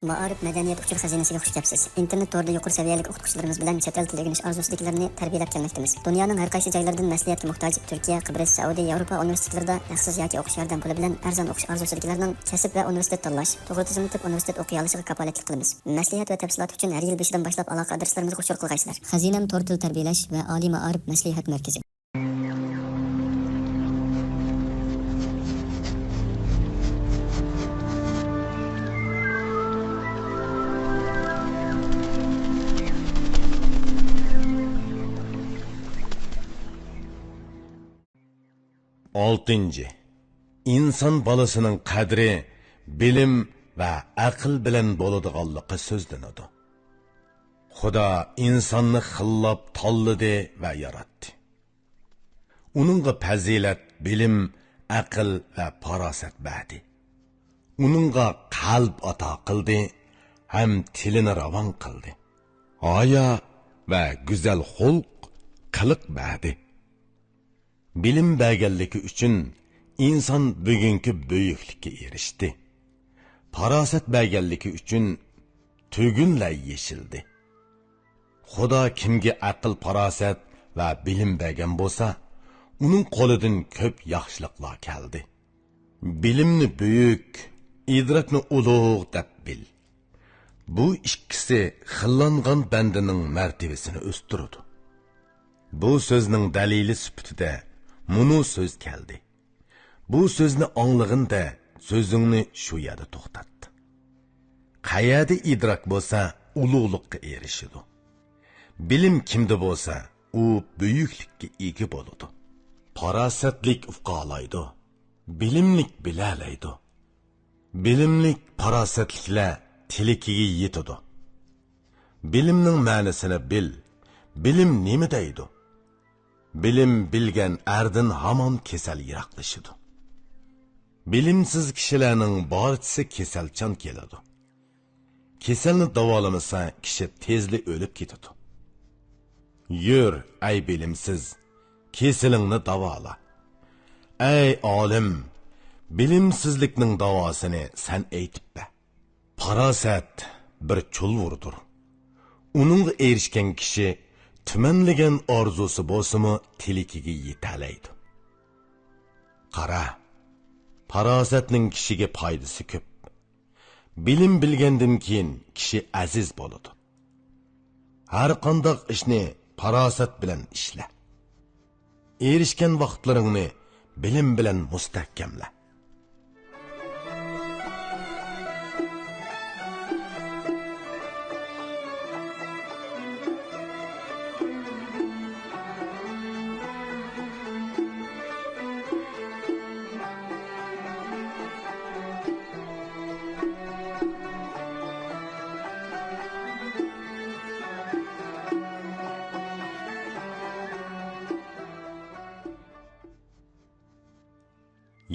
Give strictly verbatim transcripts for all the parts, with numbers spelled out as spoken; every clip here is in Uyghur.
مائارىپ مەدەنىيەت ئۇچۇر خەزىنىسىگە خۇش كەپسىز. ئىنتېرنېت تورىدا يۇقىرى سەۋىيەلىك ئوقۇتقۇچىلىرىمىز بىلەن چەت ئەل تىلى ئۆگىنىش ئارزۇسىدىكىلەرنى تەربىيەلەپ كەلمەكتىمىز. دۇنيانىڭ ھەر قايسى جايلىرىدىن مەسلىھەتكە موھتاج تۈركىيە، قىبرىس، سەئۇدى، ياۋروپا ئۇنىۋېرسىتېتلىرىدا ھەقسىز ياكى ئوقۇش ياردەم پۇلى بىلەن ئەرزان ئوقۇش ئارزۇسىدىكىلەرنىڭ كەسىپ ۋە ئۇنىۋېرسىتېت تاللاش، توغرا تىزىملىتىپ ئۇنىۋېرسىتېت ئوقۇيالىشىغا كاپالەتلىك قىلىمىز. مەسلىھەت ۋە تەپسىلات ئۈچۈن ھەر يىل بېشىدىن باشلاپ ئالاقە ئادرېسلىرىمىزغا ئۇچۇر قىلغايسىلەر. خەزىنەم تور تىل تەربىيەلەش ۋە ئالىي مائارىپ مەسلىھەت مەركىزى. ئالتىنچى، ئىنسان بالىسىنىڭ قەدرى بىلىم ۋە ئەقىل بىلەن بولىدىغانلىقى سۆزلىنىدۇ. خۇدا ئىنساننى خىللاپ تاللىدى ۋە ياراتتى. ئۇنىڭغا پەزىلەت، بىلىم، ئەقىل ۋە پاراسەت بەردى. ئۇنىڭغا قەلب ئاتا قىلدى ھەم تىلىنى راۋان قىلدى. ھايا ۋە گۈزەل خۇلق، قىلىق بەردى. بىلىم بەرگەنلىكى ئۈچۈن ئىنسان بۈگۈنكى بۈيۈكلۈككە ئېرىشتى. پاراسەت بەرگەنلىكى ئۈچۈن تۈگۈنلەر يېشىلدى. خۇدا كىمگە ئەقىل-پاراسەت ۋە بىلىم بەرگەن بولسا، ئۇنىڭ قولىدىن كۆپ ياخشىلىقلار كەلدى. بىلىمنى بۈيۈك، ئىدراكنى ئۇلۇغ دەپ بىل. بۇ ئىككىسى خىللانغان بەندىنىڭ مەرتىۋىسىنى ئۆستۈرىدۇ. بۇ سۆزنىڭ دەلىلى سۈپىتىدە مۇنۇ سۆز كەلدى. بۇ سۆزنى ئاڭلىغىنىدە سۆزۈڭنى شۇ يەردە توختات. قەيەردە ئىدراك بولسا، ئۇلۇغلۇققا ئېرىشىدۇ. بىلىم كىمدە بولسا، ئۇ بۈيۈكلۈككە ئىگە بولىدۇ. پاراسەتلىك ئۇقالايدۇ، بىلىملىك بىلەلەيدۇ. بىلىملىك، پاراسەتلىكلەر تىلىكىگە يېتىدۇ. بىلىمنىڭ مەنىسىنى بىل. بىلىم نېمە دەيدۇ؟ بىلىم بىلگەن ئەردىن ھامان كېسەل يىراقلىشىدۇ. بىلىمسىز كىشىلەرنىڭ بارچىسى كېسەلچان كېلىدۇ. كېسەلنى داۋالىمىسا، كىشى تېزلا ئۆلۈپ كېتىدۇ. يۈر، ئەي بىلىمسىز، كېسىلىڭنى داۋالا. ئەي ئالىم، بىلىمسىزلىكنىڭ داۋاسىنى سەن ئېيتىپ بەر. پاراسەت بىر چۇلۋۇردۇر. ئۇنىڭغا ئېرىشكەن كىشى تۈمەنلىگەن ئارزۇسى بولسىمۇ تىلىكىگە يېتەلەيدۇ. قارا، پاراسەتنىڭ كىشىگە پايدىسى كۆپ. بىلىم بىلگەندىن كېيىن كىشى ئەزىز بولىدۇ. ھەر قانداق ئىشنى پاراسەت بىلەن ئىشلە. ئېرىشكەن ۋاقىتلىرىڭنى بىلىم بىلەن مۇستەھكەملە.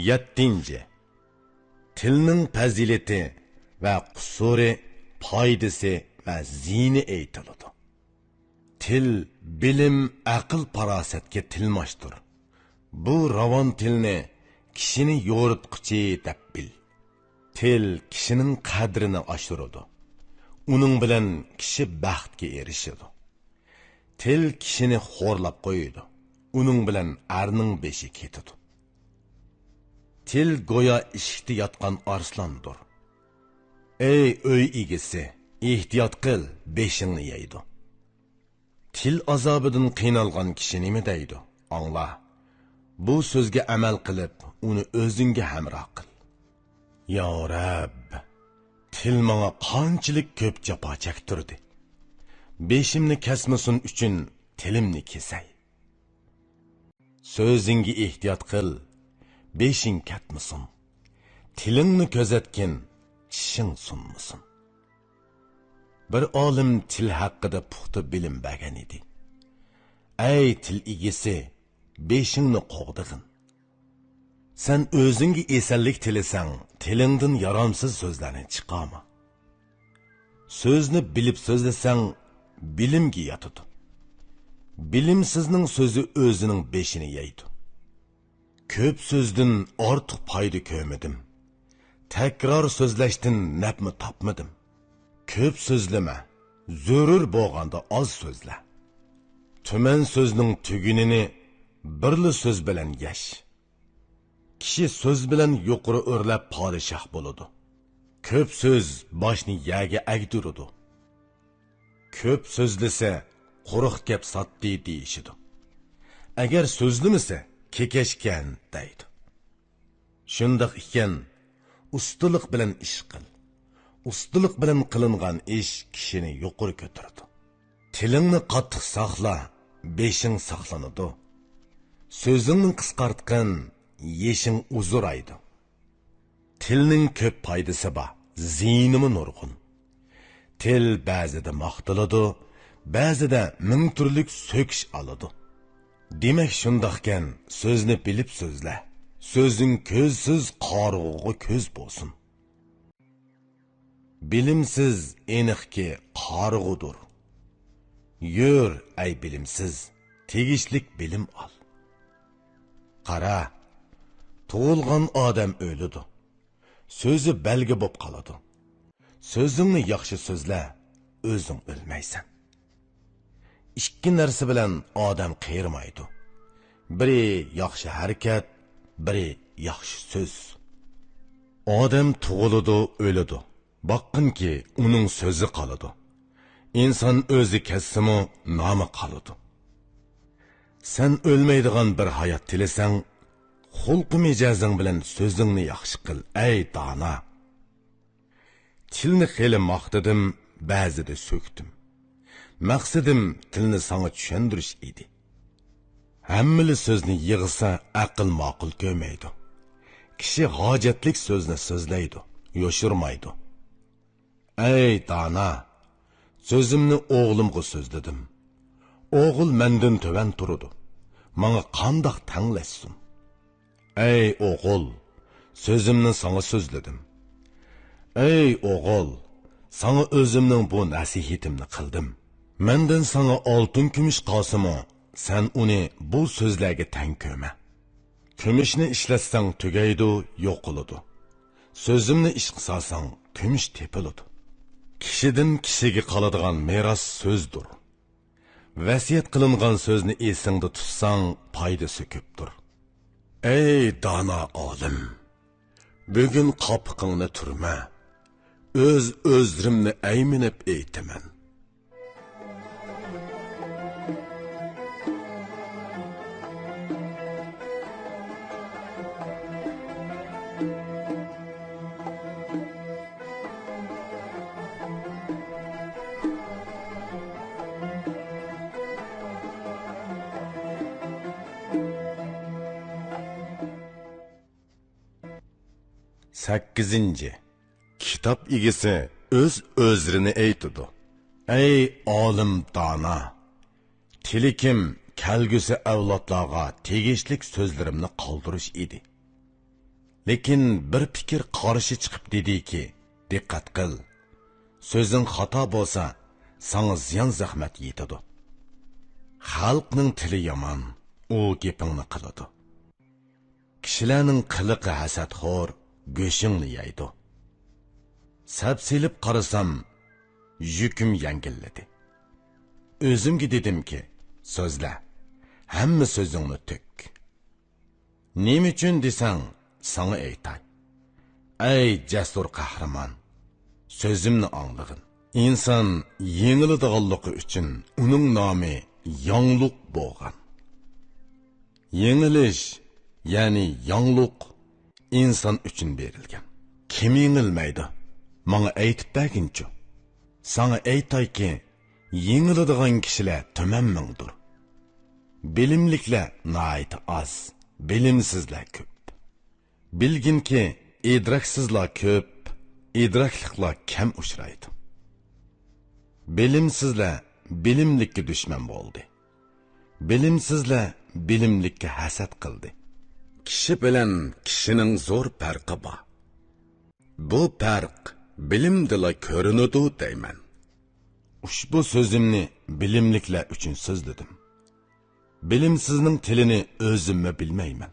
يەتتىنچى، تىلنىڭ پەزىلىتى ۋە قۇسۇرى، پايدىسى ۋە زىيىنى ئېيتىلىدۇ. تىل بىلىم، ئەقىل-پاراسەتكە تىلماشتۇر. بۇ راۋان تىلنى كىشىنى يورۇتقۇچى دەپ بىل. تىل كىشىنىڭ قەدرىنى ئاشۇرىدۇ. ئۇنىڭ بىلەن كىشى بەختكە ئېرىشىدۇ. تىل كىشىنى خورلاپ قويىدۇ. ئۇنىڭ بىلەن ئەرنىڭ بېشى كېتىدۇ. تىل گويا ئىشىكتە ياتقان ئارسلاندۇر. ئەي ئۆي ئىگىسى، ئېھتىيات قىل، بېشىڭنى يەيدۇ. تىل ئازابىدىن قىينالغان كىشى نېمە دەيدۇ؟ ئاڭلا. بۇ سۆزگە ئەمەل قىلىپ، ئۇنى ئۆزۈڭگە ھەمراھ قىل. يا رەب، تىل ماڭا قانچىلىك كۆپ جاپا چەكتۈردى. بېشىمنى كەسمىسۇن ئۈچۈن تىلىمنى كېسەي. سۆزۈڭگە ئېھتىيات قىل، بېشىڭ كەتمىسۇن. تىلىڭنى كۆزەتكىن، چىشىڭ سۇنمىسۇن. بىر ئالىم تىل ھەققىدە پۇختا بىلىم بەرگەن ئىدى. ئەي تىل ئىگىسى، بېشىڭنى قوغدىغىن. سەن ئۆزۈڭگە ئېسەنلىك تىلىسەڭ، تىلىڭدىن يارامسىز سۆزلەرنى چىقارما. سۆزنى بىلىپ سۆزلىسەڭ، بىلىمگە ياتىدۇ. بىلىمسىزنىڭ سۆزى ئۆزىنىڭ بېشىنى يەيدۇ. كۆپ سۆزدىن ئارتۇق پايدا كۆرمىدىم. تەكرار سۆزلەشتىن نەپمۇ تاپمىدىم. كۆپ سۆزلىمە، زۆرۈر بولغاندا ئاز سۆزلە. تۈمەن سۆزنىڭ تۈگۈنىنى بىرلا سۆز بىلەن يەش. كىشى سۆز بىلەن يۇقىرى ئۆرلەپ پادىشاھ بولىدۇ. كۆپ سۆز باشنى يەرگە ئەگدۈرىدۇ. كۆپ سۆزلىسە، قۇرۇق گەپ ساتتى دېيىشىدۇ. ئەگەر سۆزلىمىسە، كېكەشكەن دەيدۇ. شۇنداق ئىكەن، ئۇستىلىق بىلەن ئىش قىل. ئۇستىلىق بىلەن قىلىنغان ئىش كىشىنى يۇقىرى كۆتۈرىدۇ. تىلىڭنى قاتتىق ساقلا، بېشىڭ ساقلىنىدۇ. سۆزۈڭنى قىسقارتقىن، يېشىڭ ئۇزىرايدۇ. تىلنىڭ كۆپ پايدىسى بار، زىيىنىمۇ نۇرغۇن. تىل بەزىدە ماختىلىدۇ، بەزىدە مىڭ تۈرلۈك سۆكۈش ئالىدۇ. دېمەك، شۇنداقكەن، سۆزنى بىلىپ سۆزلە. سۆزۈڭ كۆزسىز قارىغۇغا كۆز بولسۇن. بىلىمسىز ئېنىقكى قارىغۇدۇر. يۈر، ئەي بىلىمسىز، تېگىشلىك بىلىم ئال. قارا، تۇغۇلغان ئادەم ئۆلىدۇ. سۆزى بەلگە بوپ قالىدۇ. سۆزۈڭنى ياخشى سۆزلە، ئۆزۈڭ ئۆلمەيسەن. ئىككى نەرسە بىلەن ئادەم قېرىمايدۇ. بىرى ياخشى ھەرىكەت، بىرى ياخشى سۆز. ئادەم تۇغۇلىدۇ، ئۆلىدۇ. باققىنكى، ئۇنىڭ سۆزى قالىدۇ. ئىنسان ئۆزى كەتسىمۇ، نامى قالىدۇ. سەن ئۆلمەيدىغان بىر ھايات تىلىسەڭ، خۇلقى مىجەزىڭ بىلەن سۆزۈڭنى ياخشى قىل، ئەي دانا! تىلنى خېلى ماختىدىم، بەزىدە سۆكتۈم. مەقسىتىم تىلنى ساڭا چۈشەندۈرۈش ئىدى. ھەممىلا سۆزنى يىغسا، ئەقىل ماقۇل كۆرمەيدۇ. كىشى ھاجەتلىك سۆزنى سۆزلەيدۇ، يوشۇرمايدۇ. ئەي دانا! سۆزۈمنى ئوغلۇمغا سۆزلىدىم. ئوغۇل مەندىن تۆۋەن تۇرىدۇ. ماڭا قانداق تەڭلەشسۇن؟ ئەي ئوغۇل، سۆزۈمنى ساڭا سۆزلىدىم. ئەي ئوغۇل، ساڭا ئۆزۈمنىڭ بۇ نەسىھىتىمنى قىلدىم. مەندىن ساڭا ئالتۇن كۈمۈش قالسىمۇ، سەن ئۇنى بۇ سۆزلەرگە تەڭ كۆرمە. كۈمۈشنى ئىشلەتسەڭ تۈگەيدۇ، يوقىلىدۇ. سۆزۈمنى ئىشقا سالساڭ، كۈمۈش تېپىلىدۇ. كىشىدىن كىشىگە قالىدىغان مىراس سۆزدۇر. ۋەسىيەت قىلىنغان سۆزنى ئېسىڭدە تۇتساڭ، پايدىسى كۆپتۇر. ئەي دانا ئالىم! بۈگۈن قاپىقىڭنى تۈرمە. ئۆز ئۆزرىمنى ئەيمىنىپ ئېيتىمەن. سەككىزىنچى. كىتاب ئىگىسى ئۆز ئۆزرىنى ئېيتىدۇ. ئەي ئالىم دانا! تىلىكىم كەلگۈسى ئەۋلادلارغا تېگىشلىك سۆزلىرىمنى قالدۇرۇش ئىدى. لېكىن بىر پىكىر قارشى چىقىپ دېدىكى، دىققەت قىل، سۆزۈڭ خاتا بولسا، ساڭا زىيان زەخمەت يېتىدۇ. خەلقنىڭ تىلى يامان، ئۇ گېپىڭنى قىلىدۇ. كىشىلەرنىڭ قىلىقى ھەسەتخور، گۆشۈڭنى يەيدۇ. سەپ سېلىپ قارىسام، يۈكۈم يەڭگىللىدى. ئۆزۈمگە دېدىمكى، سۆزلە، ھەممە سۆزۈڭنى تۆك. نېمە ئۈچۈن دېسەڭ، ساڭا ئېيتاي. ئەي جەسۇر قەھرىمان، سۆزۈمنى ئاڭلىغىن. ئىنسان يېڭىلىدىغانلىقى ئۈچۈن ئۇنىڭ نامى ياڭلۇق بولغان. يېڭىلىش، يەنى ياڭلۇق، ئىنسان ئۈچۈن بېرىلگەن. كىم يېڭىلمەيدۇ؟ ماڭا ئېيتىپ بەرگىنچۇ. ساڭا ئېيتايكى، يېڭىلىدىغان كىشىلەر تۈمەن مىڭدۇر. بىلىملىكلەر ناھايىتى ئاز، بىلىمسىزلەر كۆپ. بىلگىنكى، ئىدراكسىزلار كۆپ، ئىدراكلىقلار كەم ئۇچرايدۇ. بىلىمسىزلەر بىلىملىككە دۈشمەن بولدى. بىلىمسىزلەر بىلىملىككە ھەسەت قىلدى. كىشى بىلەن كىشىنىڭ زور پەرقى بار. بۇ پەرق بىلىمدىلا كۆرۈنىدۇ دەيمەن. ئۇشبۇ سۆزۈمنى بىلىملىكلەر ئۈچۈن سۆزلىدىم. بىلىمسىزنىڭ تىلىنى ئۆزۈممۇ بىلمەيمەن.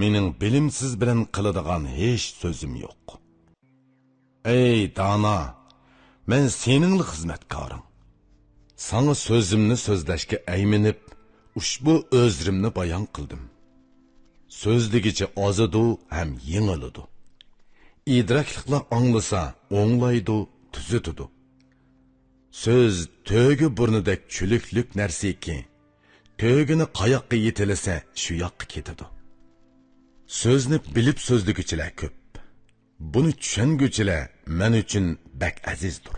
مېنىڭ بىلىمسىز بىلەن قىلىدىغان ھېچ سۆزۈم يوق. ئەي دانا، مەن سېنىڭلا خىزمەتكارىڭ. ساڭا سۆزۈمنى سۆزلەشكە ئەيمىنىپ، ئۇشبۇ ئۆزرىمنى بايان قىلدىم. سۆزلىگۈچى ئازىدۇ ھەم يېڭىلىدۇ. ئىدراكلىقلار ئاڭلىسا، ئوڭلايدۇ، تۈزىتىدۇ. سۆز تۆگە بۇرنىدەك چۈلۈكلۈك نەرسىكى، تۆگىنى قاياققا يېتىلىسە، شۇ ياققا كېتىدۇ. سۆزنى بىلىپ سۆزلىگۈچىلەر كۆپ. بۇنى چۈشەنگۈچىلەر مەن ئۈچۈن بەك ئەزىزدۇر.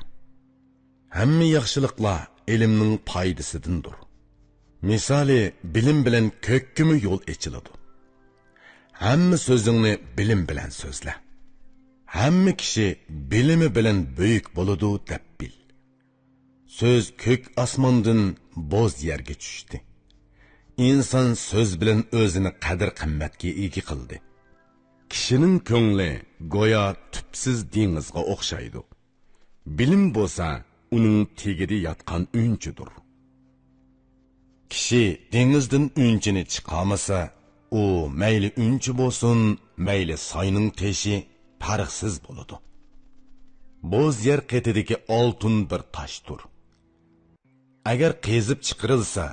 ھەممە ياخشىلىقلار ئىلىمنىڭ پايدىسىدىندۇر. مىسالى، بىلىم بىلەن كۆككىمۇ يول ئېچىلىدۇ. ھەممە سۆزۈڭنى بىلىم بىلەن سۆزلە. ھەممە كىشى بىلىمى بىلەن بۈيۈك بولىدۇ دەپ بىل. سۆز كۆك ئاسماندىن بوز يەرگە چۈشتى. ئىنسان سۆز بىلەن ئۆزىنى قەدىر-قىممەتكە ئىگە قىلدى. كىشىنىڭ كۆڭلى گويا تۈپسىز دېڭىزغا ئوخشايدۇ. بىلىم بولسا ئۇنىڭ تېگىدە ياتقان ئۈنچىدۇر. كىشى دېڭىزدىن ئۈنچىنى چىقارمىسا، ئۇ مەيلى ئۈنچە بولسۇن، مەيلى ساينىڭ تېشى پەرقسىز بولىدۇ. بوز يەر قېتىدىكى ئالتۇن بىر تاشتۇر. ئەگەر قېزىپ چىقىرىلسا،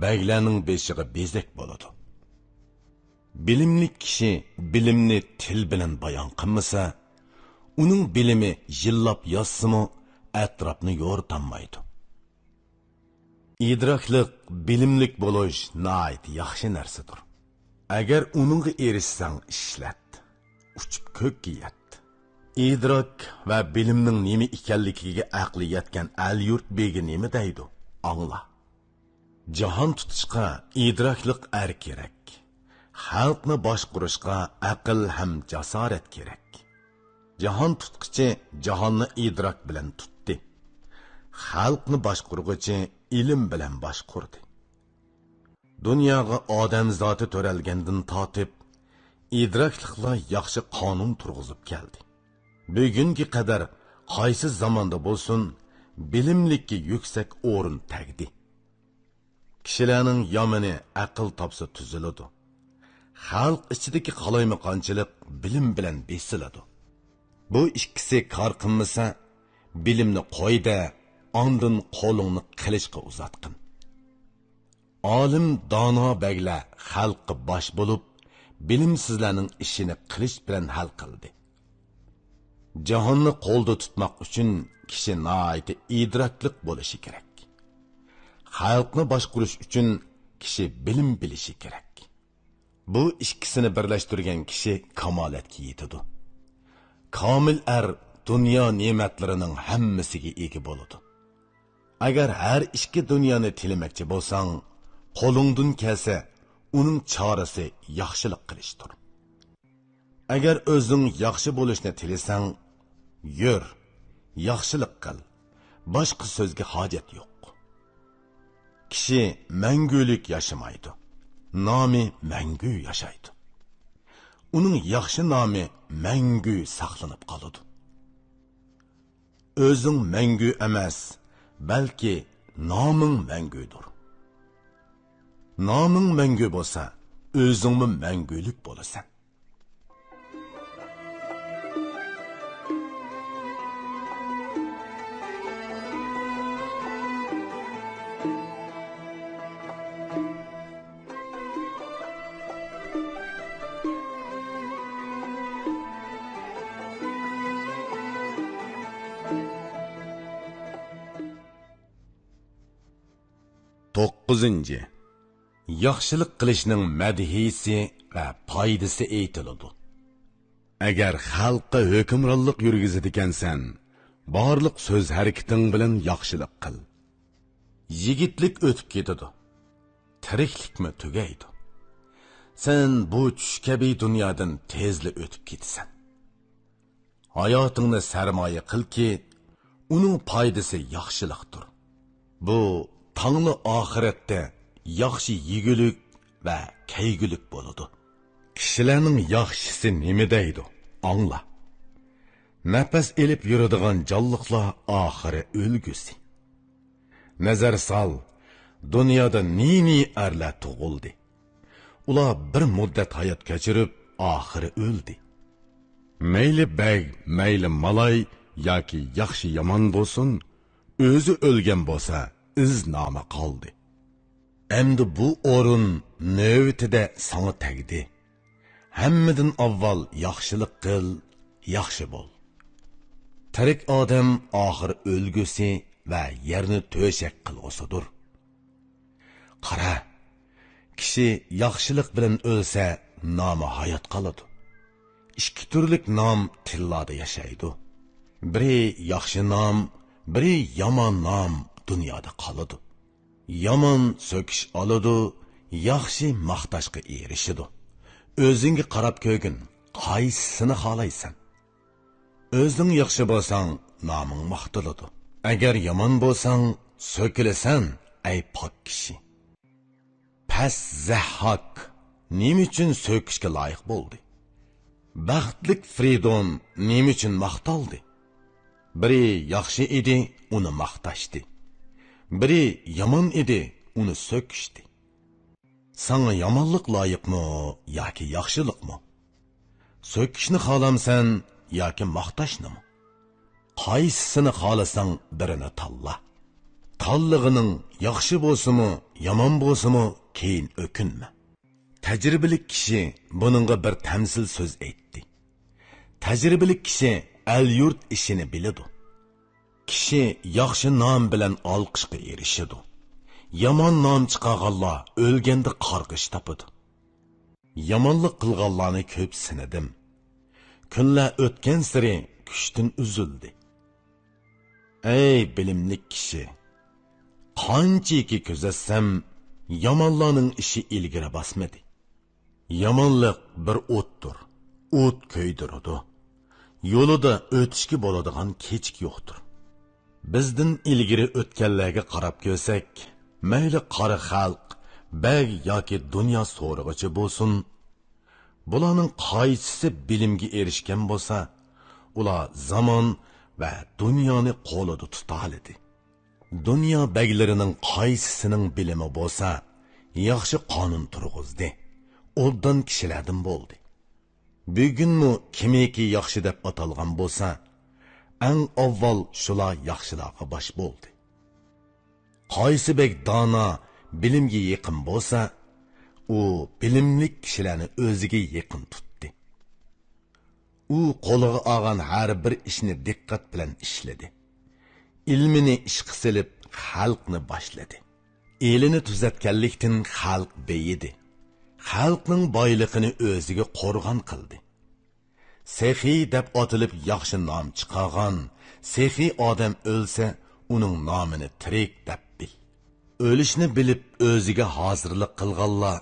بەگلەرنىڭ بېشىغا بېزەك بولىدۇ. بىلىملىك كىشى بىلىمنى تىل بىلەن بايان قىلمىسا، ئۇنىڭ بىلىمى يىللاپ يازسىمۇ، ئەتراپنى يورۇتالمايدۇ. ئىدراكلىق، بىلىملىك بولۇش ناھايىتى ياخشى نەرسىدۇر. ئەگەر ئۇنىڭغا ئېرىشسەڭ، ئىشلەت. ئۇچۇپ كۆككە يەت. ئىدراك ۋە بىلىمنىڭ نېمە ئىكەنلىكىگە ئەقلى يەتكەن ئەل-يۇرت بېگى نېمە دەيدۇ؟ ئاڭلا. جاھان تۇتۇشقا ئىدراكلىق ئەر كېرەك. خەلقنى باشقۇرۇشقا ئەقىل ھەم جاسارەت كېرەك. جاھان تۇتقۇچى جاھاننى ئىدراك بىلەن تۇتتى. خەلقنى باشقۇرغۇچى ئىلىم بىلەن باشقۇردى. دۇنياغا ئادەم زاتى تۆرەلگەندىن تارتىپ، ئىدراكلىقلار ياخشى قانۇن تۇرغۇزۇپ كەلدى. بۈگۈنگە قەدەر قايسى زاماندا بولسۇن، بىلىملىككە يۈكسەك ئورۇن تەگدى. كىشىلەرنىڭ يامىنى ئەقىل تاپسا تۈزۈلىدۇ. خەلق ئىچىدىكى قالايمىقانچىلىق بىلىم بىلەن بېسىلىدۇ. بۇ ئىككىسى كار قىلمىسا، بىلىمنى قوي-دە، ئاندىن قولۇڭنى قىلىچقا ئۇزاتقىن. ئالىم، دانا بەگلەر خەلققە باش بولۇپ، بىلىمسىزلەرنىڭ ئىشىنى قىلىچ بىلەن ھەل قىلدى. جاھاننى قولدا تۇتماق ئۈچۈن كىشى ناھايىتى ئىدراكلىق بولۇشى كېرەك. خەلقنى باشقۇرۇش ئۈچۈن كىشى بىلىم بىلىشى كېرەك. بۇ ئىككىسىنى بىرلەشتۈرگەن كىشى كامالەتكە يېتىدۇ. كامىل ئەر دۇنيا نېمەتلىرىنىڭ ھەممىسىگە ئىگە بولىدۇ. ئەگەر ھەر ئىككى دۇنيانى تىلىمەكچى بولساڭ، قولۇڭدىن كەلسە، ئۇنىڭ چارىسى ياخشىلىق قىلىشتۇر. ئەگەر ئۆزۈڭ ياخشى بولۇشنى تىلىسەڭ، يۈر، ياخشىلىق قىل، باشقا سۆزگە ھاجەت يوق. كىشى مەڭگۈلۈك ياشىمايدۇ، نامى مەڭگۈ ياشايدۇ. ئۇنىڭ ياخشى نامى مەڭگۈ ساقلىنىپ قالىدۇ. ئۆزۈڭ مەڭگۈ ئەمەس، بەلكى نامىڭ مەڭگۈدۇر. نامىڭ مەڭگۈ بولسا، ئۆزۈڭمۇ مەڭگۈلۈك بولىسەن. توققۇزىنچى. ياخشىلىق قىلىشنىڭ مەدھىيىسى ۋە پايدىسى ئېيتىلىدۇ. ئەگەر خەلققە ھۆكۈمرانلىق يۈرگۈزىدىكەنسەن، بارلىق سۆز ھەرىكىتىڭ بىلەن ياخشىلىق قىل. يىگىتلىك ئۆتۈپ كېتىدۇ، تىرىكلىكمۇ تۈگەيدۇ. سەن بۇ چۈش كەبى دۇنيادىن تېزلا ئۆتۈپ كېتىسەن. ھاياتىڭنى سەرمايە قىلكى، ئۇنىڭ پايدىسى ياخشىلىقتۇر. بۇ تاڭلا ئاخىرەتتە ياخشى يېگۈلۈك ۋە كەيگۈلۈك بولىدۇ. كىشىلەرنىڭ ياخشىسى نېمە دەيدۇ؟ ئاڭلا. نەپەس ئېلىپ يۈرىدىغان جانلىقلار ئاخىرى ئۆلگۈسى. نەزەر سال، دۇنيادا نى-نى ئەرلەر تۇغۇلدى. ئۇلار بىر مۇددەت ھايات كەچۈرۈپ، ئاخىرى ئۆلدى. مەيلى بەگ، مەيلى مالاي ياكى ياخشى-يامان بولسۇن، ئۆزى ئۆلگەن بولسا، ئىز نامى قالدى. ئەمدى بۇ ئورۇن نۆۋىتىدە ساڭا تەگدى. ھەممىدىن ئاۋۋال ياخشىلىق قىل، ياخشى بول. تىرىك ئادەم ئاخىر ئۆلگۈسى ۋە يەرنى تۆشەك قىلغۇسىدۇر. قارا، كىشى ياخشىلىق بىلەن ئۆلسە، نامى ھايات قالىدۇ. ئىككى تۈرلۈك نام تىللادا ياشايدۇ. بىرى ياخشى نام، بىرى يامان نام دۇنيادا قالىدۇ. يامان سۆكۈش ئالىدۇ، ياخشى ماختاشقا ئېرىشىدۇ. ئۆزۈڭگە قاراپ كۆرگىن، قايسىسىنى خالايسەن؟ ئۆزۈڭ ياخشى بولساڭ، نامىڭ ماختىلىدۇ. ئەگەر يامان بولساڭ، سۆكۈلىسەن، ئەي پاك كىشى. پەس زەھھاك نېمە ئۈچۈن سۆكۈشكە لايىق بولدى؟ بەختلىك فرىدون نېمە ئۈچۈن ماختالدى؟ بىرى ياخشى ئىدى، ئۇنى ماختاشتى. بىرى يامان ئىدى، ئۇنى سۆكۈشتى. ساڭا يامانلىق لايىقمۇ ياكى ياخشىلىقمۇ؟ سۆكۈشنى خالامسەن ياكى ماختاشنىمۇ؟ قايسىسىنى خالىساڭ، بىرىنى تاللا. تاللىغىنىڭ ياخشى بولسىمۇ، يامان بولسىمۇ، كېيىن ئۆكۈنمە. تەجرىبىلىك كىشى بۇنىڭغا بىر تەمسىل سۆز ئېيتتى. تەجرىبىلىك كىشى ئەل-يۇرت ئىشىنى بىلىدۇ. كىشى ياخشى نام بىلەن ئالقىشقا ئېرىشىدۇ. يامان نام چىقارغانلار ئۆلگەندە قارغىش تاپىدۇ. يامانلىق قىلغانلارنى كۆپ سىنىدىم. كۈنلەر ئۆتكەنسېرى كۈچتىن ئۈزۈلدى. ئەي بىلىملىك كىشى! قانچىكى كۆزەتسەم، يامانلارنىڭ ئىشى ئىلگىرى باسمىدى. يامانلىق بىر ئوتتۇر. ئوت كۆيدۈرىدۇ. يولىدا ئۆتۈشكە بولىدىغان كېچىك يوقتۇر. بىزدىن ئىلگىرى ئۆتكەنلەرگە قاراپ كۆرسەك، مەيلى قارا خەلق، بەگ ياكى دۇنيا سورىغۇچى بولسۇن، بۇلارنىڭ قايسىسى بىلىمگە ئېرىشكەن بولسا، ئۇلار زامان ۋە دۇنيانى قولىدا تۇتالىدى. دۇنيا بەگلىرىنىڭ قايسىسىنىڭ بىلىمى بولسا، ياخشى قانۇن تۇرغۇزدى، ئوبدان كىشىلەردىن بولدى. بۈگۈنمۇ كىمكى ياخشى دەپ ئاتالغان بولسا، ئەڭ ئاۋۋال شۇلار ياخشىلارغا باش بولدى. قايسى بەگ دانا، بىلىمگە يېقىن بولسا، ئۇ بىلىملىك كىشىلەرنى ئۆزىگە يېقىن تۇتتى. ئۇ قولىغا ئالغان ھەر بىر ئىشنى دىققەت بىلەن ئىشلىدى. ئىلمىنى ئىشقا سېلىپ، خەلقنى باشلىدى. ئېلىنى تۈزەتكەنلىكتىن خەلق بېيىدى. خەلقنىڭ بايلىقىنى ئۆزىگە قورغان قىلدى. سېخىي دەپ ئاتىلىپ ياخشى نام چىقارغان سېخىي ئادەم ئۆلسە، ئۇنىڭ نامىنى تىرىك دەپ بىل. ئۆلۈشنى بىلىپ ئۆزىگە ھازىرلىق قىلغانلار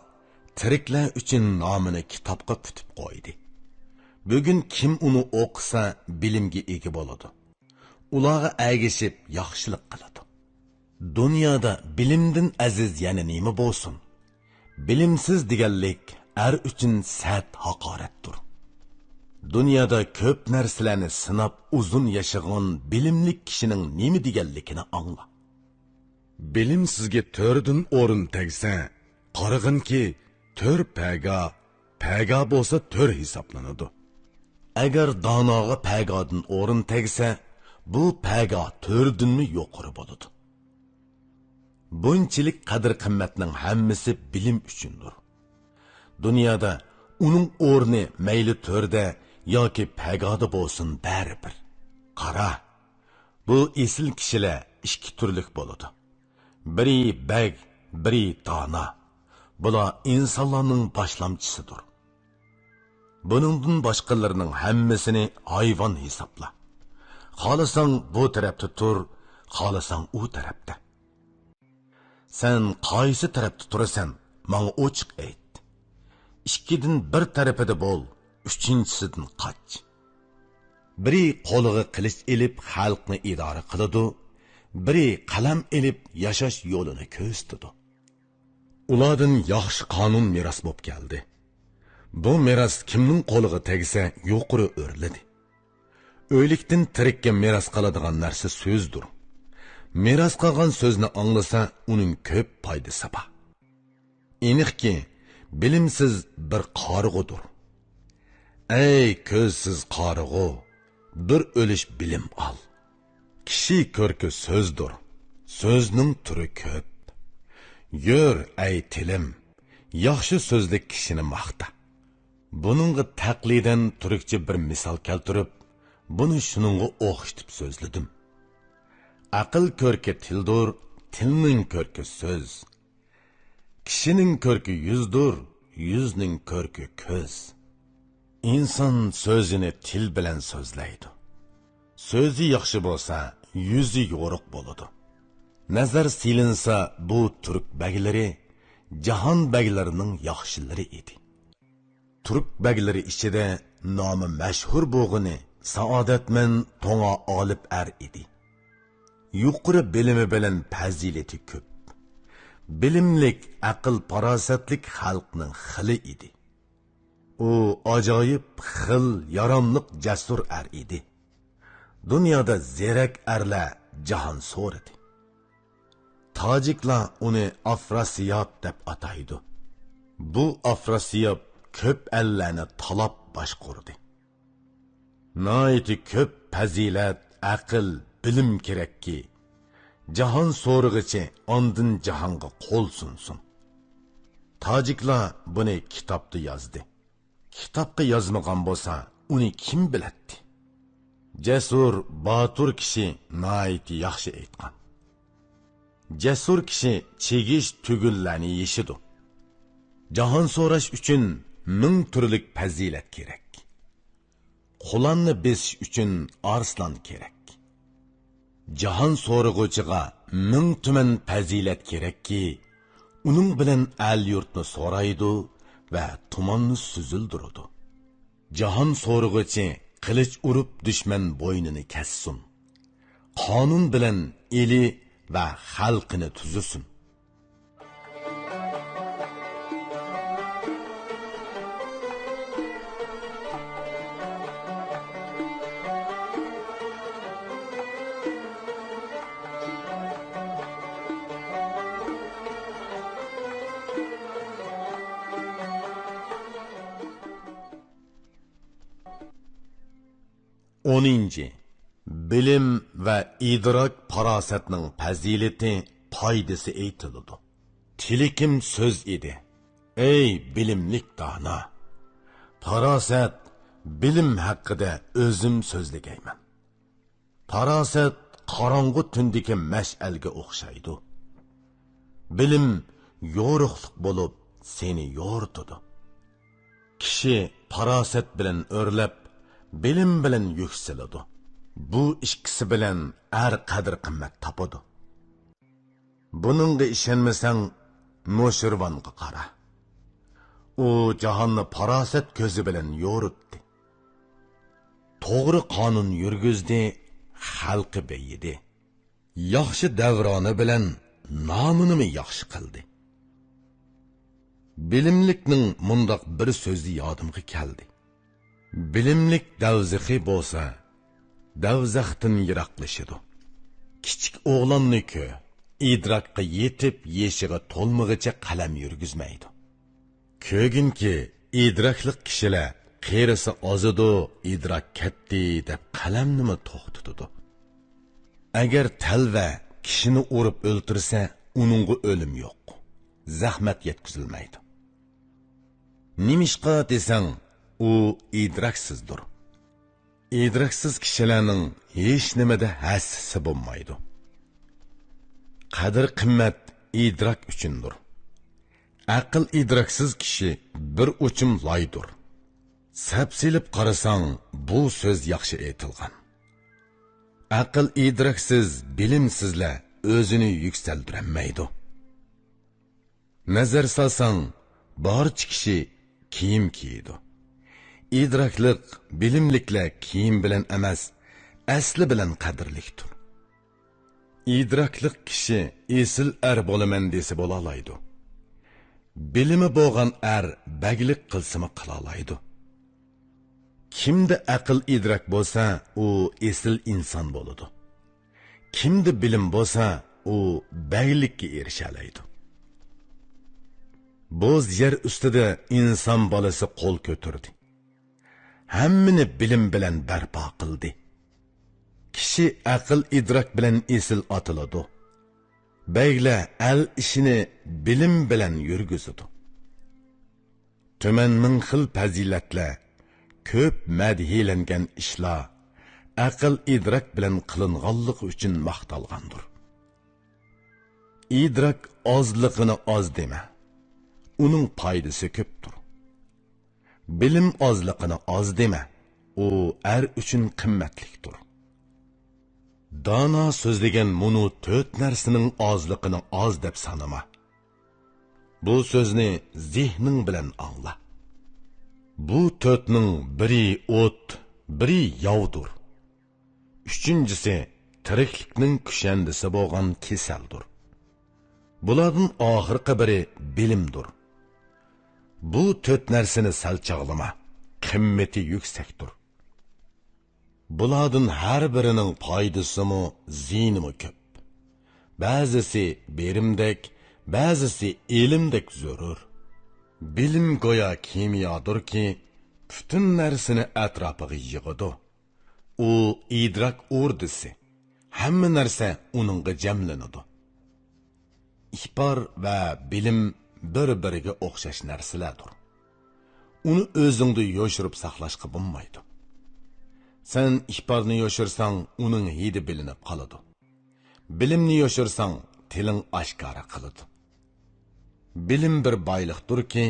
تىرىكلەر ئۈچۈن نامىنى كىتابقا پۈتۈپ قويدى. بۈگۈن كىم ئۇنى ئوقۇسا، بىلىمگە ئىگە بولىدۇ. ئۇلارغا ئەگىشىپ ياخشىلىق قىلىدۇ. دۇنيادا بىلىمدىن ئەزىز يەنە نېمە بولسۇن؟ بىلىمسىز دېگەنلىك ئەر ئۈچۈن سەت ھاقارەتتۇر. دۇنيادا كۆپ نەرسىلەرنى سىناپ ئۇزۇن ياشىغان بىلىملىك كىشىنىڭ نېمە دېگەنلىكىنى ئاڭلا. بىلىمسىزگە تۆردىن ئورۇن تەگسە، قارىغىنكى، تۆر پەگا، پەگا بولسا تۆر ھېسابلىنىدۇ. ئەگەر داناغا پەگادىن ئورۇن تەگسە، بۇ پەگا تۆردىنمۇ يۇقىرى بولىدۇ. بۇنچىلىك قەدىر-قىممەتنىڭ ھەممىسى بىلىم ئۈچۈندۇر. دۇنيادا ئۇنىڭ ئورنى مەيلى تۆردە ياكى پەگادا بولسۇن، بەرىبىر. قارا، بۇ ئېسىل كىشىلەر ئىككى تۈرلۈك بولىدۇ. بىرى بەگ، بىرى دانا. بۇلار ئىنسانلارنىڭ باشلامچىسىدۇر. بۇنىڭدىن باشقىلىرىنىڭ ھەممىسىنى ھايۋان ھېسابلا. خالىساڭ بۇ تەرەپتە تۇر، خالىساڭ ئۇ تەرەپتە. سەن قايسى تەرەپتە تۇرىسەن، ماڭا ئوچۇق ئېيت. ئىككىدىن بىر تەرىپىدە بول، ئۈچىنچىسىدىن قاچ. بىرى قولىغا قىلىچ ئېلىپ خەلقنى ئىدارە قىلىدۇ، بىرى قەلەم ئېلىپ ياشاش يولىنى كۆرسىتىدۇ. ئۇلاردىن ياخشى قانۇن مىراس بولۇپ كەلدى. بۇ مىراس كىمنىڭ قولىغا تەگسە يۇقىرى ئۆرلىدى. ئۆلۈكتىن تىرىككە مىراس قالىدىغان نەرسە سۆزدۇر. مىراس قالغان سۆزنى ئاڭلىسا، ئۇنىڭ كۆپ پايدىسى بار. ئېنىقكى، بىلىمسىز بىر قارىغۇدۇر. ئەي كۆزسىز قارىغۇ! بىر ئۈلۈش بىلىم ئال. كىشى كۆركى سۆزدۇر، سۆزنىڭ تۈرى كۆپ. يۈر، ئەي تىلىم، ياخشى سۆزلۈك كىشىنى ماختا. بۇنىڭغا تەقلىدەن تۈركچە بىر مىسال كەلتۈرۈپ، بۇنى شۇنىڭغا ئوخشىتىپ سۆزلىدىم. ئەقىل كۆركى تىلدۇر، تىلنىڭ كۆركى سۆز. كىشىنىڭ كۆركى يۈزدۇر، يۈزنىڭ كۆركى كۆز. ئىنسان سۆزىنى تىل بىلەن سۆزلەيدۇ. سۆزى ياخشى بولسا، يۈزى يورۇق بولىدۇ. نەزەر سېلىنسا، بۇ تۈرك بەگلىرى جاھان بەگلىرىنىڭ ياخشىلىرى ئىدى. تۈرك بەگلىرى ئىچىدە نامى مەشھۇر بولغىنى سائادەتمەن توڭا ئالىپ ئەر ئىدى. يۇقىرى بىلىمى بىلەن پەزىلىتى كۆپ. بىلىملىك، ئەقىل-پاراسەتلىك خەلقنىڭ خىلى ئىدى. ئۇ ئاجايىپ خىل، ياراملىق، جەسۇر ئەر ئىدى. دۇنيادا زېرەك ئەرلەر جاھان سورىدى. تاجىكلار ئۇنى ئافراسىياب دەپ ئاتايدۇ. بۇ ئافراسىياب كۆپ ئەللەرنى تالاپ باشقۇردى. ناھايىتى كۆپ پەزىلەت، ئەقىل، بىلىم كېرەككى، جاھان سورىغۇچى ئاندىن جاھانغا قول سۇنسۇن. تاجىكلار بۇنى كىتابتا يازدى. كىتابقا يازمىغان بولسا، ئۇنى كىم بىلەتتى؟ جەسۇر، باتۇر كىشى ناھايىتى ياخشى ئېيتقان. جەسۇر كىشى چىگىش تۈگۈنلەرنى يېشىدۇ. جاھان سوراش ئۈچۈن مىڭ تۈرلۈك پەزىلەت كېرەك. قۇلاننى بېسىش ئۈچۈن ئارسلان كېرەك. جاھان سورىغۇچىغا مىڭ تۈمەن پەزىلەت كېرەككى، ئۇنىڭ بىلەن ئەل-يۇرتنى سورايدۇ ۋە تۇماننى سۈزۈلدۈرىدۇ. جاھان سورىغۇچى قىلىچ ئۇرۇپ دۈشمەن بوينىنى كەسسۇن. قانۇن بىلەن ئېلى ۋە خەلقىنى تۈزىسۇن. ئونىنچى، بىلىم ۋە ئىدراك پاراسەتنىڭ پەزىلىتى، پايدىسى ئېيتىلىدۇ. تىلىكىم سۆز ئىدى، ئەي بىلىملىك دانا! پاراسەت، بىلىم ھەققىدە ئۆزۈم سۆزلىگەيمەن. پاراسەت قاراڭغۇ تۈندىكى مەشئەلگە ئوخشايدۇ. بىلىم يورۇقلۇق بولۇپ، سېنى يورۇتىدۇ. كىشى پاراسەت بىلەن ئۆرلەپ، بىلىم بىلەن يۈكسىلىدۇ. بۇ ئىككىسى بىلەن ئەر قەدىر-قىممەت تاپىدۇ. بۇنىڭغا ئىشەنمىسەڭ، نوشىرۋانغا قارا. ئۇ جاھاننى پاراسەت كۆزى بىلەن يورۇتتى. توغرا قانۇن يۈرگۈزدى، خەلقى بېيىدى. ياخشى دەۋرانى بىلەن نامىنىمۇ ياخشى قىلدى. بىلىملىكنىڭ مۇنداق بىر سۆزى يادىمغا كەلدى. بىلىملىك دەۋزىخى بولسا، دەۋزەختىن يىراقلىشىدۇ. كىچىك ئوغلاننى كۆر، ئىدراكقا يېتىپ، يېشىغا تولمىغىچە قەلەم يۈرگۈزمەيدۇ. كۆرگىنكى، ئىدراكلىق كىشىلەر قېرىسا ئازىدۇ، ئىدراك كەتتى دەپ قەلەمنىمۇ توختىتىدۇ. ئەگەر تەلۋە كىشىنى ئۇرۇپ ئۆلتۈرسە، ئۇنىڭغا ئۆلۈم يوق، زەخمەت يەتكۈزۈلمەيدۇ. نېمىشقا دېسەڭ، ئۇ ئىدراكسىزدۇر. ئىدراكسىز كىشىلەرنىڭ ھېچنېمىدە ھەسسىسى بولمايدۇ. قەدىر-قىممەت ئىدراك ئۈچۈندۇر. ئەقىل ئىدراكسىز كىشى بىر ئوچۇم لايدۇر. سەپسېلىپ قارىساڭ، بۇ سۆز ياخشى ئېيتىلغان. ئەقىل ئىدراكسىز، بىلىمسىزلەر ئۆزىنى يۈكسەلدۈرەلمەيدۇ. نەزەر سالساڭ، بارچە كىشى كىيىم كىيىدۇ. ئىدراكلىق، بىلىملىكلەر كىيىم بىلەن ئەمەس، ئەسلى بىلەن قەدىرلىكتۇر. ئىدراكلىق كىشى ئېسىل ئەر بولىمەن دېسە بولالايدۇ. بىلىمى بولغان ئەر بەگلىك قىلسىمۇ قىلالايدۇ. كىمدە ئەقىل ئىدراك بولسا، ئۇ ئېسىل ئىنسان بولىدۇ. كىمدە بىلىم بولسا، ئۇ بەگلىككە ئېرىشەلەيدۇ. بوز يەر ئۈستىدە ئىنسان بالىسى قول كۆتۈردى. ھەممىنى بىلىم بىلەن بەرپا قىلدى. كىشى ئەقىل-ئىدراك بىلەن ئېسىل ئاتىلىدۇ. بەگلەر ئەل ئىشىنى بىلىم بىلەن يۈرگۈزىدۇ. تۈمەن مىڭ خىل پەزىلەتلەر، كۆپ مەدھىيەلەنگەن ئىشلار ئەقىل-ئىدراك بىلەن قىلىنغانلىقى ئۈچۈن ماختالغاندۇر. ئىدراك ئازلىقىنى ئاز دېمە، ئۇنىڭ پايدىسى كۆپتۇر. بىلىم ئازلىقىنى ئاز دېمە، ئۇ ئەر ئۈچۈن قىممەتلىكتۇر. دانا سۆزلىگەن مۇنۇ تۆت نەرسىنىڭ ئازلىقىنى ئاز دەپ سانىما. بۇ سۆزنى زېھنىڭ بىلەن ئاڭلا. بۇ تۆتنىڭ بىرى ئوت، بىرى ياۋدۇر. ئۈچىنچىسى تىرىكلىكنىڭ كۈشەندىسى بولغان كېسەلدۇر. بۇلاردىن ئاخىرقى بىرى بىلىمدۇر. بۇ تۆت نەرسىنى سەل چاغلىما، قىممىتى يۈكسەكتۇر. بۇلاردىن ھەر بىرىنىڭ پايدىسىمۇ، زىيىنىمۇ كۆپ. بەزىسى بېرىمدەك، بەزىسى ئېلىمدەك زۆرۈر. بىلىم گويا كىميادۇركى، پۈتۈن نەرسىنى ئەتراپىغا يىغىدۇ. ئۇ ئىدراك ئوردىسى، ھەممە نەرسە ئۇنىڭغا جەملىنىدۇ. ئىپار ۋە بىلىم بىر-بىرىگە ئوخشاش نەرسىلەردۇر. ئۇنى ئۆزۈڭدە يوشۇرۇپ ساقلاشقا بولمايدۇ. سەن ئىپارنى يوشۇرساڭ، ئۇنىڭ ھىدى بىلىنىپ قالىدۇ. بىلىمنى يوشۇرساڭ، تىلىڭ ئاشكارا قىلىدۇ. بىلىم بىر بايلىقتۇركى،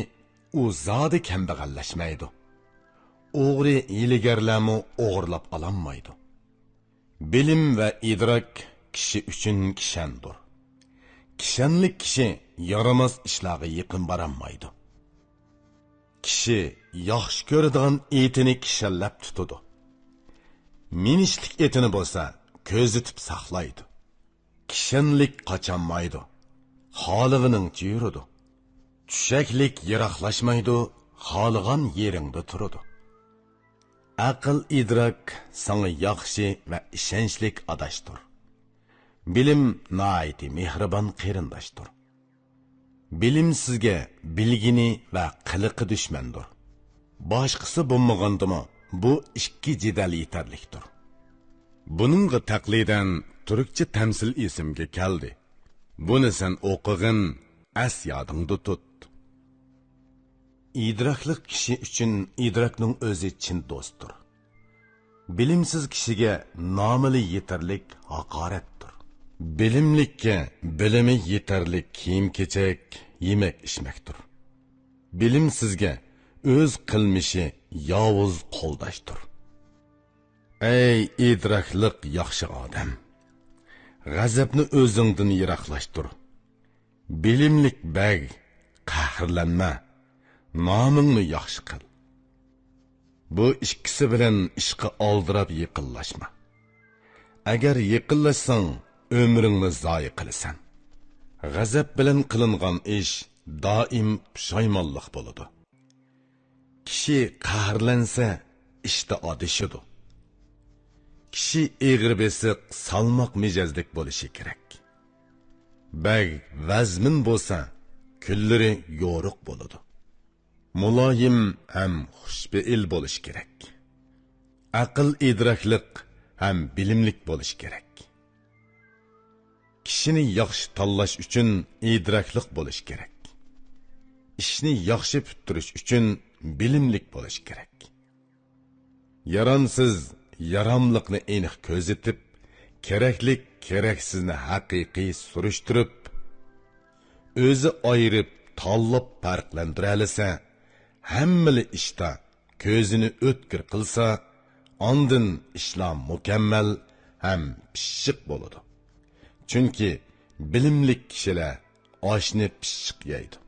ئۇ زادى كەمبەغەللەشمەيدۇ. ئوغرى، ھىيلىگەرلەرمۇ ئوغرىلاپ ئالالمايدۇ. بىلىم ۋە ئىدراك كىشى ئۈچۈن كىشەندۇر. كىشەنلىك كىشى يارىماس ئىشلارغا يېقىن بارالمايدۇ. كىشى ياخشى كۆرىدىغان ئېتىنى كىشەنلەپ تۇتىدۇ. مىنىشلىك ئېتىنى بولسا كۆزىتىپ ساقلايدۇ. كىشەنلىك قاچالمايدۇ، خالىغىنىڭچە يۈرىدۇ. چۈشەكلىك يىراقلاشمايدۇ، خالىغان يېرىڭدە تۇرىدۇ. ئەقىل-ئىدراك ساڭا ياخشى ۋە ئىشەنچلىك ئاداشتۇر. بىلىم ناھايىتى مېھرىبان قېرىنداشتۇر. بىلىمسىزگە بىلگىنى ۋە قىلىقى دۈشمەندۇر. باشقىسى بولمىغاندىمۇ بۇ ئىككى جېدەل يېتەرلىكتۇر. بۇنىڭغا تەقلىدەن تۈركچە تەمسىل ئېسىمگە كەلدى. بۇنى سەن ئوقۇغىن، ئەس يادىڭدا تۇت. ئىدراكلىق كىشى ئۈچۈن ئىدراكنىڭ ئۆزى چىن دوستتۇر. بىلىمسىز كىشىگە نامىلا يېتەرلىك ھاقارەتتۇر. بىلىملىككە بىلىمى يېتەرلىك كىيىم-كېچەك، يېمەك-ئىچمەكتۇر. بىلىمسىزگە ئۆز قىلمىشى ياۋۇز قولداشتۇر. ئەي ئىدراكلىق ياخشى ئادەم! غەزەپنى ئۆزۈڭدىن يىراقلاشتۇر. بىلىملىك بەگ، قەھرلەنمە، نامىڭنى ياخشى قىل. بۇ ئىككىسى بىلەن ئىشقا ئالدىراپ يېقىنلاشما. ئەگەر يېقىنلاشساڭ، ئۆمرۈڭنى زايە قىلىسەن. غەزەپ بىلەن قىلىنغان ئىش دائىم پۇشايمانلىق بولىدۇ. كىشى قەھرلەنسە، ئىشتا ئادىشىدۇ. كىشى ئېغىر بېسىق، سالماق مىجەزلىك بولۇشى كېرەك. بەگ ۋەزمىن بولسا، كۈنلىرى يورۇق بولىدۇ. مۇلايىم ھەم خۇشپېئىل بولۇشى كېرەك. ئەقىل ئىدراكلىق ھەم بىلىملىك بولۇشى كېرەك. كىشىنى ياخشى تاللاش ئۈچۈن ئىدراكلىق بولۇش كېرەك. ئىشنى ياخشى پۈتتۈرۈش ئۈچۈن بىلىملىك بولۇش كېرەك. يارامسىز ياراملىقنى ئېنىق كۆزىتىپ، كېرەكلىك كېرەكسىزنى ھەقىقىي سۈرۈشتۈرۈپ، ئۆزى ئايرىپ، تاللاپ پەرقلەندۈرەلىسە، ھەممىلا ئىشتا كۆزىنى ئۆتكۈر قىلسا، ئاندىن ئىشلار مۇكەممەل ھەم پىششىق بولىدۇ. چۈنكى بىلىملىك كىشىلەر ئاشنى پىششىق يەيدۇ.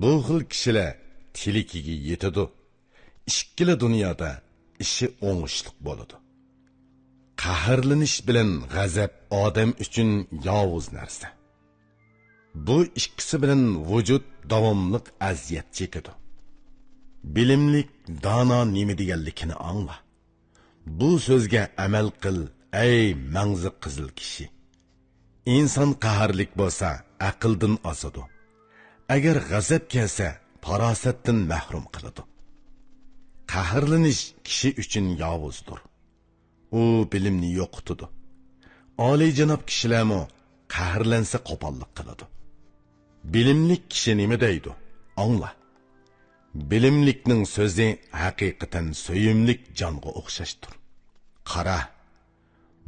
بۇ خىل كىشىلەر تىلىكىگە يېتىدۇ. ئىككىلا دۇنيادا ئىشى ئوڭۇشلۇق بولىدۇ. قەھەرلىنىش بىلەن غەزەپ ئادەم ئۈچۈن ياۋۇز نەرسە. بۇ ئىككىسى بىلەن ۋۇجۇد داۋاملىق ئەزىيەت چېكىدۇ. بىلىملىك دانا نېمە دېگەنلىكىنى ئاڭلا. بۇ سۆزگە ئەمەل قىل، ئەي مەڭزى قىزىل كىشى. ئىنسان قەھەرلىك بولسا، ئەقىلدىن ئازىدۇ. ئەگەر غەزەپ كەلسە، پاراسەتتىن مەھرۇم قىلىدۇ. قەھەرلىنىش كىشى ئۈچۈن ياۋۇزدۇر. ئۇ بىلىمنى يوقىتىدۇ. ئالىيجاناب كىشىلەرمۇ قەھەرلەنسە قوپاللىق قىلىدۇ. بىلىملىك كىشى نېمە دەيدۇ؟ ئاڭلا. بىلىملىكنىڭ سۆزى ھەقىقەتەن سۆيۈملۈك جانغا ئوخشاشتۇر. قارا،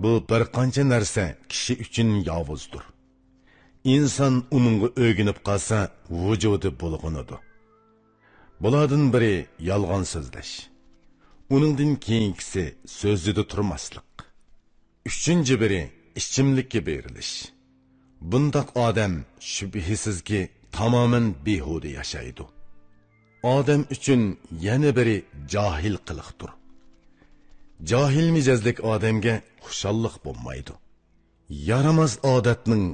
بۇ بىر قانچە نەرسە كىشى ئۈچۈن ياۋۇزدۇر. ئىنسان ئۇنىڭغا ئۆگىنىپ قالسا، ۋۇجۇدى بۇلغىنىدۇ. بۇلاردىن بىرى يالغان سۆزلەش. ئۇنىڭدىن كېيىنكىسى سۆزىدە تۇرماسلىق. ئۈچىنچى بىرى ئىچىملىككە بېرىلىش. بۇنداق ئادەم شۈبھىسىزكى تامامەن بىھۇدە ياشايدۇ. ئادەم ئۈچۈن يەنە بىرى جاھىل قىلىقتۇر. جاھىل مىجەزلىك ئادەمگە خۇشاللىق بولمايدۇ. يارىماس ئادەتنىڭ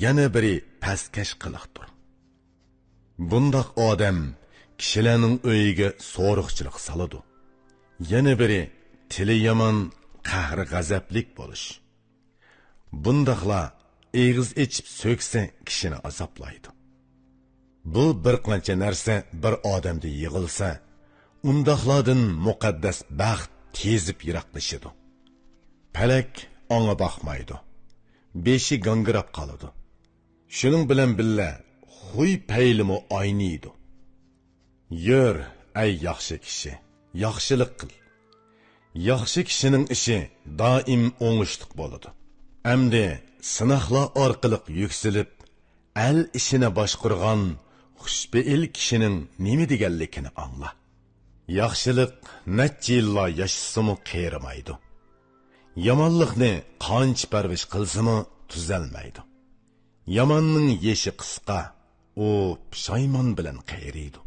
يەنە بىرى پەسكەش قىلىقتۇر. بۇنداق ئادەم كىشىلەرنىڭ ئۆيىگە سورۇقچىلىق سالىدۇ. يەنە بىرى تىلى يامان، قەھرى غەزەپلىك بولۇش. بۇنداقلار ئېغىز ئېچىپ سۆكسە كىشىنى ئازابلايدۇ. بۇ بىر قانچە نەرسە بىر ئادەمدە يىغىلسا، ئۇنداقلاردىن مۇقەددەس بەخت تېزىپ يىراقلىشىدۇ. پەلەك ئاڭا باقمايدۇ. بېشى گاڭگىراپ قالىدۇ. شۇنىڭ بىلەن بىللە، خۇي پەيلىمۇ ئاينىيدۇ. يۈر، ئەي ياخشى كىشى، ياخشىلىق قىل. ياخشى كىشىنىڭ ئىشى دائىم ئوڭۇشلۇق بولىدۇ. ئەمدى سىناقلار ئارقىلىق يۈكسىلىپ، ئەل ئىشىنى باشقۇرغان خۇشپېئىل كىشىنىڭ نېمە دېگەنلىكىنى ئاڭلا. ياخشىلىق نەچچە يىللار ياشىسىمۇ قېرىمايدۇ. يامانلىقنى قانچە پەرۋىش قىلسىمۇ تۈزەلمەيدۇ. ياماننىڭ يېشى قىسقا، ئۇ پۇشايمان بىلەن قېرىيدۇ.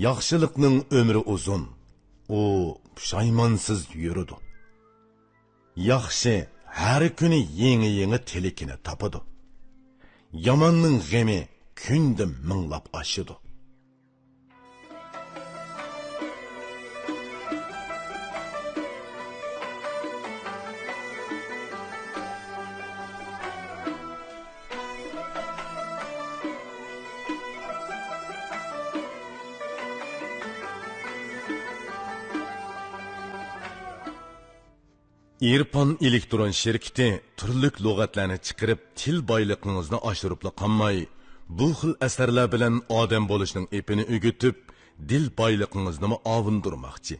ياخشىلىقنىڭ ئۆمرى ئۇزۇن، ئۇ پۇشايمانسىز يۈرىدۇ. ياخشى ھەر كۈنى يېڭى-يېڭى تىلىكىنى تاپىدۇ. ياماننىڭ غېمى كۈندە مىڭلاپ ئاشىدۇ. ئىرپان ئېلېكترون شىركىتى تۈرلۈك لۇغەتلەرنى چىقىرىپ، تىل بايلىقىڭىزنى ئاشۇرۇپلا قالماي، بۇ خىل ئەسەرلەر بىلەن ئادەم بولۇشنىڭ ئېپىنى ئۆگىتىپ، دىل بايلىقىڭىزنىمۇ ئاۋۇندۇرماقچى.